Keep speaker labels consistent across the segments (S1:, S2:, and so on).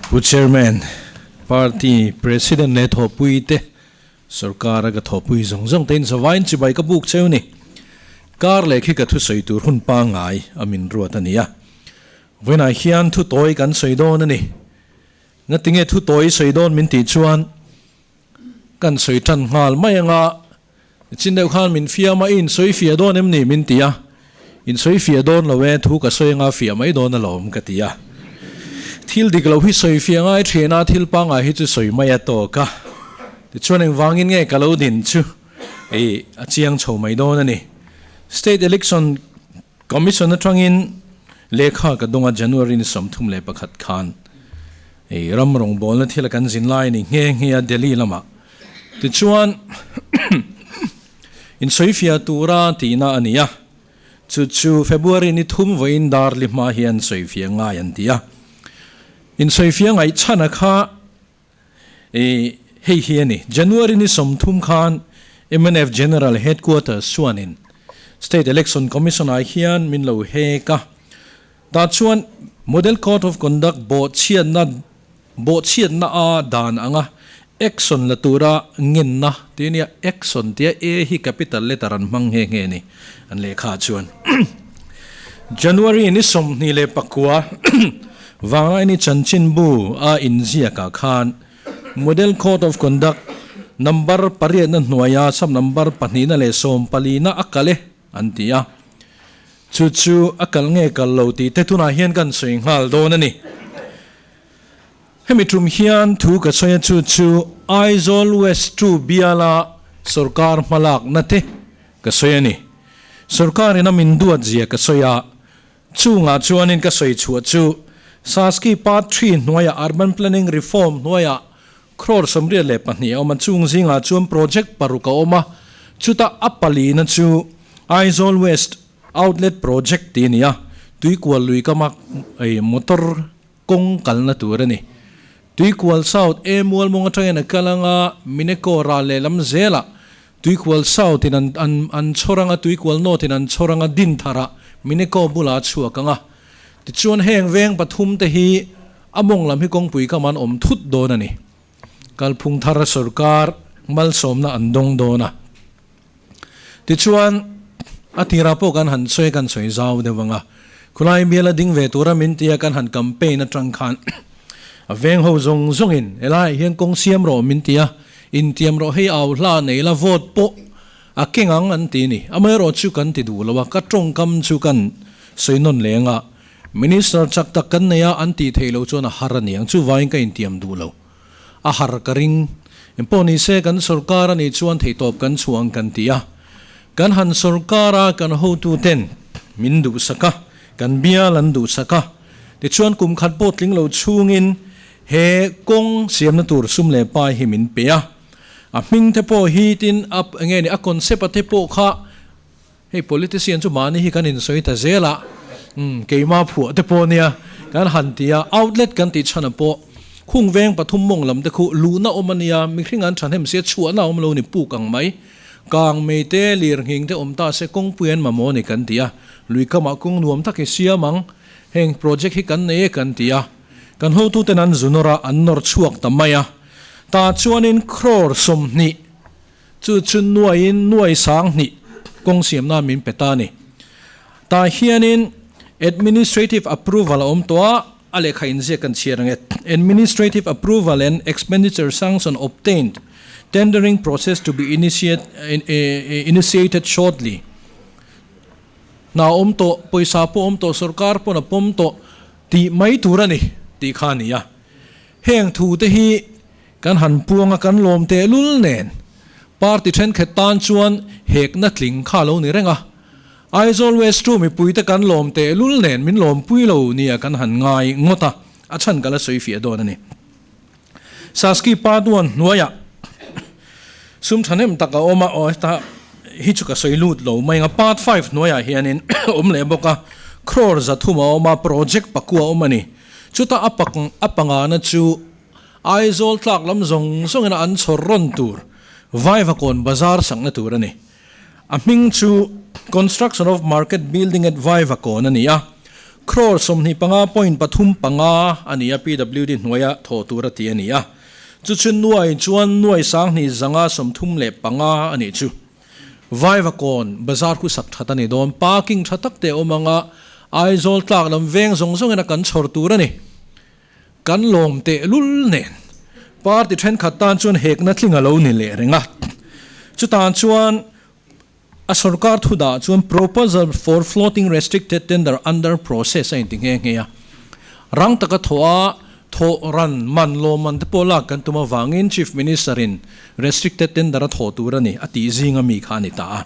S1: Pu Chairman, Party President leh thawhpui te, Sorkara ka thawhpui zawng zawng te in zavaiin chibai ka buk cheu ni. Kar leh khi ka thusawi tur hun pangngai a min ruat a ni a. Vawiinah hian thu tawi kan sawi dawn a ni. Ngatinge thu tawi sawi dawn min tih chuan kan sawi tan nghal mai anga chin deuh khan min fiam a, i insawi fiah dawn em ni min ti a, insawi fiah dawn lo e, thu ka sawi anga fiah mai dawn alawm ka ti a. Thil dik lo hi sawi fiah ngai thin a, thil pangngai hi chu sawi mai a tawk a. Tichuan engvangin nge ka lo din chu i a chiang chho mai dawn a ni. State Election Commission atangin lehkha ka dawng a, January ni 31 khan ei ram rawngbawlna thil a kan zin lai a ni nghe nghe a Delhi lamah. Tichuan insawifiah tura tihna a ni a, chu chu February ni thum vawiin dar li hma hian sawifiah ngai an ti a. Insawifiah ngaihchhana kha ei hei hi a ni, January ni 30 khan mnf General Headquarters chuanin State Election Commission ah hian min lo hek a, tah chuan Model Code of Conduct bawhchhiatna bawhchhiatna a dan anga action la tura ngenna tih a nia, action tia A hi capital letter an hmang nghe nghe a ni an lehkha chuan. January ni 29 Vangaini chanchinbu a inziakah khan Model Code of Conduct number pariatna hnuaia sub number pahnihna leh sawmpalina a kal e an ti a. Chu chu a kal nge kal lo tih te tunah hian kan sawi nghal dawn a ni. Hemi tum hian thu ka sawi a chu chu Aizawl West 2 biala sorkar hmalakna te ka sawi a ni. Sorkarin a min duat zia ka sawi a, Chungah chuanin ka sawi chhuah chu Saski Part Three hnuaiah Urban Planning Reform hnuaiah crore 82 a awm a, chung zingah chuan project paruk a awm a, chuta a palina chu Aizawl West Outlet Project tih a ni a, Tuikual lui kama motor kawng kalna tur a ni. Tuikual South e Mualmawng atangin a kal anga Mineko ral lehlam zelah Tuikual South in an an an chhawr anga Tuikual North in an chhawr anga Dintharah Mineko bulah a chhuak anga. Tichuan heng veng pathum te hi a mawng lam hi kawngpui kam an awm thut dawn a ni. Kalphung thar sorkar malsawmna an dawng dawn a. Tichuan, a tirah pawh kan han sawi kan sawi zau deuh ang a, khulai biala ding ve tura min tia kan han campaign atang khan a veng ho zawng zawngin helaiah hian kawng siam rawh min ti a, intiam rawh hei au hla nei la vote pawh a keng ang an ti ni. Amaherawh chu kan ti duh lo a, ka tawngkam chu kan sawi nawn leng a, Minister chak tak kan nei a an tih theih loh chuan a har a ni ang, chuvangin ka intiam duh lo. A har ka ring. Engpawh ni se kan sorkar a nih chuan theihtawp kan chhuah ang kan ti a. Kan han sorkar a kan hotuten min duhsak a, kan bial an duhsak a. Tichuan kum khat pawh tling lo chhungin he kawng siamna tur sum leh pai hi min pe a. A hming te pawh hi tin a enge ni a concept a te pawh kha hei politician chu mahni hi kan insawi ta zel a, umm keimah phuah te pawh nia kan han ti a, outlet kan tih chhan ah pawh khung veng pathum mawng lam te khu luhna awm a nia, mihring an thahnem sia chhuahna a awm lo ni puk ang mai, kang mei te lir nghing te awm ta se kawngpui an mamawh a ni kan ti a, lui kamah kawng nuam tak hi siam ang, heng project hi kan nei e kan ti a, kan hotuten an zu nawr a, an nawr chhuak ta mai a, tah chuanin crore 20. Chu chu nuaiin nuai 2000 kawng siamna min pe ta a ni. Tah hianin Administrative Approval a awm tawh a, a lehkha inziak kan chhiar ang e. Administrative Approval and Expenditure Sanction obtained, Tendering process to be initiated shortly. Hna awm tawh, pawisa pawh awm tawh, sorkar pawn a pawm tawh tih mai tur a ni tih kha a ni a. Heng thu te hi Kan han puang a kan lawm tehlul nen party thenkhat tan chuan hekna tling kha lo ni reng a. Aizawl West chu mipuite kan lawm tehlul nen min lawmpui lo nia kan han ngai ngawt a, a chhan ka la sawi fiah dawn a ni. Saski pa duan hnuaiah sum thahnem tak a awm a, aw heta hi chu ka sawi lut lo mai ang a, part five hnuaiah hianin awm leh bawk a, crore 300 a awm a, project pakua a awm a ni. Chuta a a pangana chu Aizawl tlak lam zawng zawngin an chhawr rawn tur Vaivakawn bazar sakna tur a ni. A hming chu Construction of Market Building at Vaivakawn a ni a, crore 25 point pathum panga a ni a, PWD hnuaia thawh tur a ti a ni a. Chu chu nuai chuan nuai 2535 a nih chu. Vaivakawn bazar khu sak that a ni dawn, parking tha tak te a awm ang a, Aizawl tlak lam veng zawng zawngin a kan chhawr tur a ni. Kan lawm tehlul nen party thenkhat tan chuan hekna tling a lo ni leh reng a. Chutah chuan a sorkar thu dah chuan proposal for floating restricted tender under process a inti nghe nghe a. Rang taka thawh a, thawh ran man lawmman te pawh lak kan tum avangin Chief Minister in restricted tender a thawh tur a ni a tih zinga mi kha a ni ta a.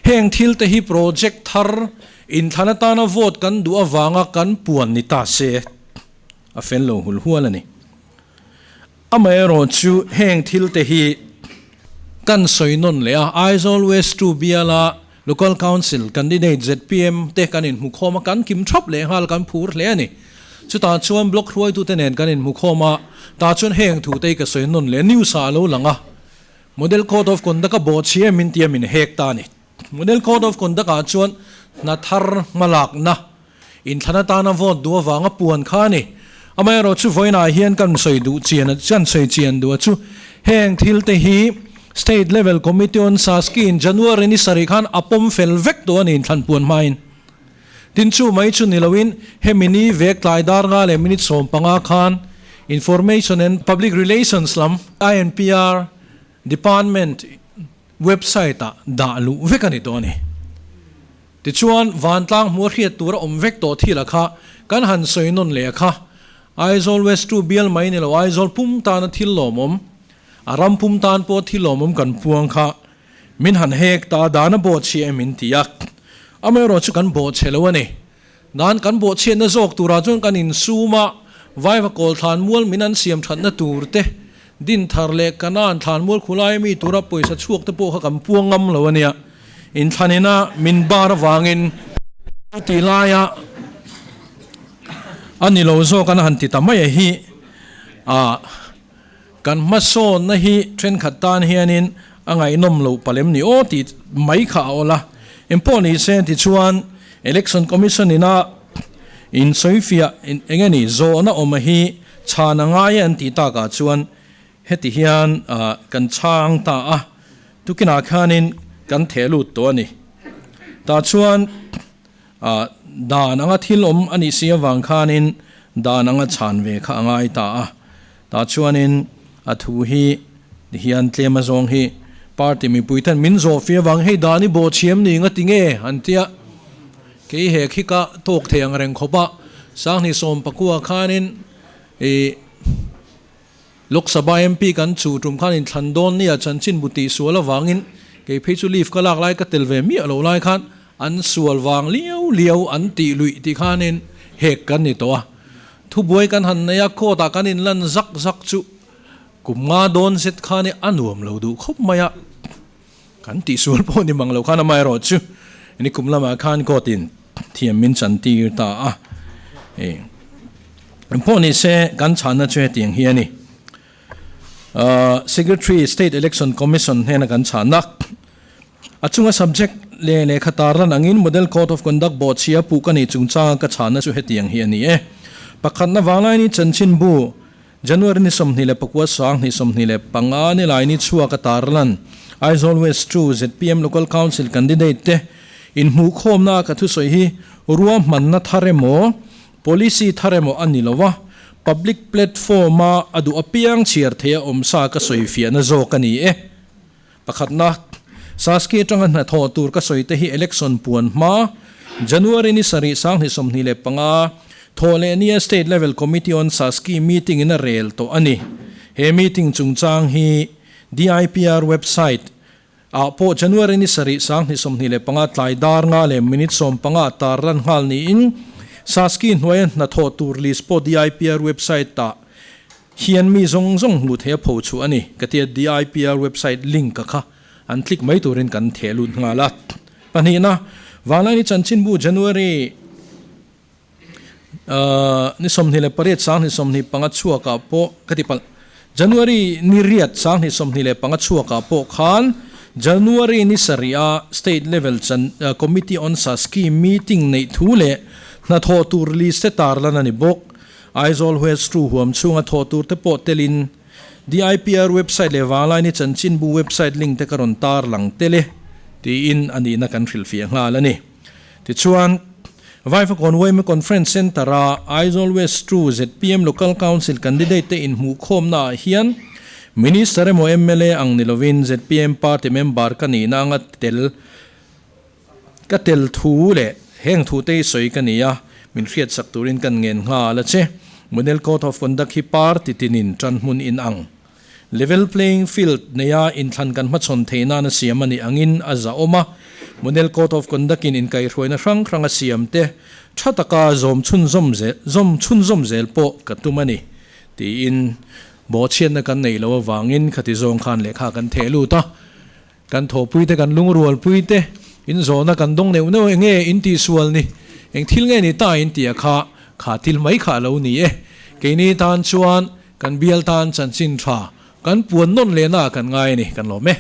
S1: Heng thil te hi project thar inthlan atana vote kan duh avanga kan puan ni ta se. A fel lo hul hual a ni. Amaherawhchu heng thil te hi kan sawi nawn leh a, Aizawl West 2 biala Local Council candidate zpm te kan inhmu khawm a, kan kim thap leh nghal kan phur hle a ni. Chutah chuan block hruaitute nen kan inhmu khawm a, tah chuan heng thu te hi ka sawi nawn leh a, news ah a lo lang a, Model Code of Conduct a bawhchhi em inti a min hek ta a ni. Model Code of Conduct ah chuan hna thar hmalakna Inthlan atana vote duh avanga puan kha a ni. Amaherawhchu vawiinah hian kan sawi duh chian a, kan sawi chian duh a chu heng thil te hi State Level Committee on Saski in January ni sarih khan a pawm fel vek tawh a ni inthlan puan hmain. Tin chu mai chu ni loin hemi ni vek tlai dar nga leh minute 15 khan Information and Public Relations lam, INPR, Department website ah dah luh vek a ni tawh a ni. Tichuan, vantlang hmuh a hriat tur a awm vek tawh thil a kha kan han sawi nawn leh a kha. Aizawl West 2 bial mai ni lo Aizawl pum tana thil lawmawm, a ram pum tan pawh thil lawmawm kan puang kha min han hek ta dan a bawhchhia em in ti a. Amaherawh chu kan bawhchhe lo a ni. Dan kan bawhchhiatna zawk turah chuan kan insum a, Vaiva kawl thlan mual min an siam thatna tur te, din thar leh Kanaan thlan mual khulai mi tura pawisa chhuak te pawh kha kan puang ngam lo a nia. Inthlanina min bar avangin ti laia a ni lo zawk an han ti ta mai a hi a kan hmasawnna hi thenkhat tan hianin a ngaihnawm loh palem ni aw tih mai kha a awl a. Engpawh ni se tichuan Election Commission ina insawifiah eng nge ni zawhna awm a hi chhan a ngai e an tih takah chuan heti hian kan chhang ta a, tukinah khanin kan theh lut tawh a ni. Tah chuan dan anga thil awm a nih si avang khanin dan anga chhan ve kha a ngai ta a. Tah chuanin a thu hi tihian tlem azawng hi party mipui ten min zawh fih avang hei dan i bawhchhiam ni nga ti nge an tia kei he khi ka tawk thei ang reng khawp a 2019 khanin ih Lok Sabha MP kan chu tum khan inthlan dawn nia chanchinbu tih sual avangin kei phei chu leave ka lak lai ka tel ve miah lo lai khan an sual vang liau liau an tih luih tih khanin hek kan ni tawh a. Thubuai kan han nei a, court ah kan inlan zak zak chu kum nga dawn zet khan i a nuam lo duh khawp mai a, kan tihsual pawh ni mang lo khan amaherawh chu ni kum lamah khan court in thiam min chan tir ta a, engpawh ni se kan chhanna chu hetiang hi a ni. Secretary State Election Commission hnena kan chhanna a chunga subject leh lehkha tar lan angin Model Code of Conduct bawhchhia puh ka nih chungchanga ka chhanna chu hetiang hi a ni e. Pakhatna Vanglaini chanchinbu January ni 29 2025 ni laini chhuak a tar lan Aizawl West 2 zpm Local Council candidate te inhmuhkhawmna a ka thusawi hi ruahmanna thar emaw Policy thar emaw a ni lo a, public platform a a duh apiang chhiar theih a awm sa ka sawi fiahna zawk a ni e. Pakhatna, Saski atanga hnathawh tur ka sawi te hi election puan hma, January ni sarih 2025, thawh leh nia State Level Committee on Saski meeting in a rel tawh a ni. He meeting chungchang hi DIPR website, Ah pawh January ni sarih 2025 tlai dar nga leh minute 15 tar lan nghal niin Saski hnuaia hnathawh tur list pawh DIPR website ah hian mi zawng zawng hmuh theih a pho chhuah a ni ka tia DIPR website link a kha an click mai turin kan theh lut nghal a. Pahnihna, Vanlaini chanchinbu January Ni 28 2025 chhuakah pawh ka ti palh. January ni riat 2025 chhuakah pawh khan January ni sarih-a State Level chan Committee on sa Scheme meeting neih thu leh hnathawh tur list te tarlan a ni bawk. Aizawl West Two huam chhunga thawh tur te pawh telin DIPR website leh Vanglaini chanchinbu website link te ka rawn tarlang tel e tiin a nihna kan hrilhfiah nghal a ni. Tichuan, Vaivakawn Yma Conference Centre-a Aizawl West Two zpm Local Council candidate te inhmuhkhawmna ah hian Minister emaw mla ang ni lovin zpm party member ka nihna anga tel ka tel thu leh heng thu te hi sawi ka ni a, min hriatsak turin kan ngen nghal a che. Model Code of Conduct hi party tinin tanhmun inang Level playing field neia inthlan kan hmachhawn theih nana siam a nih angin a zahawm a, Model Code of Conduct-in inkaihhruaina hrang hranga siam te tha taka zawm chhunzawm zel zawm chhunzawm zel pawh ka tum a ni, tiin bawhchhiatna kan neih loh avangin khati zawng khan lehkha kan theh lut a. Kan thawhpui te, kan lungrualpui te, in zawhna kan dawng neuh neuh enge in tihsual ni, eng thil nge ni ta in tih a kha, kha thil mai kha a lo ni e. Keini tan chuan kan bial tan chanchin tha kan puan nawn lehna ah kan ngai a ni, kan lawm e.